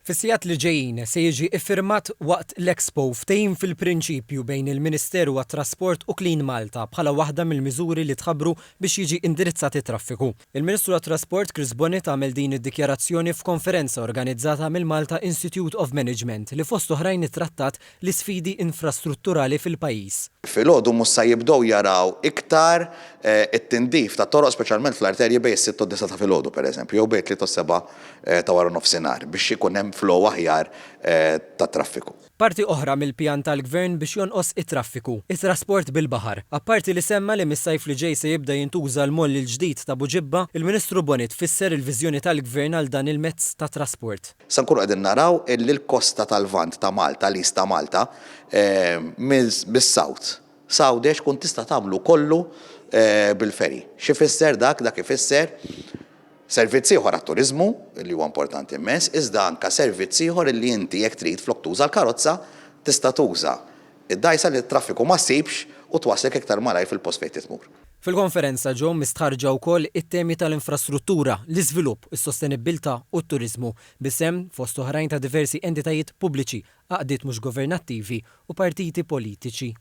Fis-sigħat li ġejjin se jiġi iffirmat waqt l-Expo ftehim fil-prinċipju bejn il-Ministeru għat-Trasport u Clean Malta bħala waħda mill-miżuri li tħabbru biex jiġi indirizzat it-traffiku. Il-Ministru għat-Trasport Chris Bonett għamel din id-dikjarazzjoni f'konferenza organizzata mill-Malta Institute of Management li fost oħrajn ittrattat l-isfidi infrastrutturali fil-pajjiż. Filgħodu mhux sa jibdew jaraw iktar it-tindif tat-toroq speċjalment fl-arterji bejn is-sitta u d-disgħa ta' filgħodu pereżempju jew bejn it-tlieta u s-sebgħa ta' wara nofsinhar biex ikun hemm flow aħjar tat-traffiku. Parti oħra mill-pjan tal-Gvern biex jonqos it-traffiku, it-trasport bil-baħar. Apparti li semma li mis-sajf li ġej se jibda jintuża l-moll il-ġdid ta' Buġibba, il-Ministru Bonett fisser il-viżjoni tal-Gvern għal dan il-mezz ta' trasport. Se nkunu qegħdin naraw illi l-kosta tal-Lvant ta' Malta, l-East ta' Malta, mis-South s'Għawdex tkun tista' tagħmlu kollu bil-ferry. X'ifisser dak? Dak ifisser Servizz ieħor għat-turiżmu, li huwa importanti immens, iżda anke servizz ieħor li inti jekk trid flok tuża l-karozza, tista' tuża d-dgħajsa li t-traffiku ma ssibx u twasslek iktar malajr fil-post fejn trid tmur. Fil-konferenza ġew mistħarrġa wkoll it-temi tal-infrastruttura, l-iżvilupp, is-sostenibbiltà u t-turiżmu, bis-sehem, fost oħrajn ta' diversi entitajiet pubbliċi, għaqdiet mhux governattivi u partiti politiċi.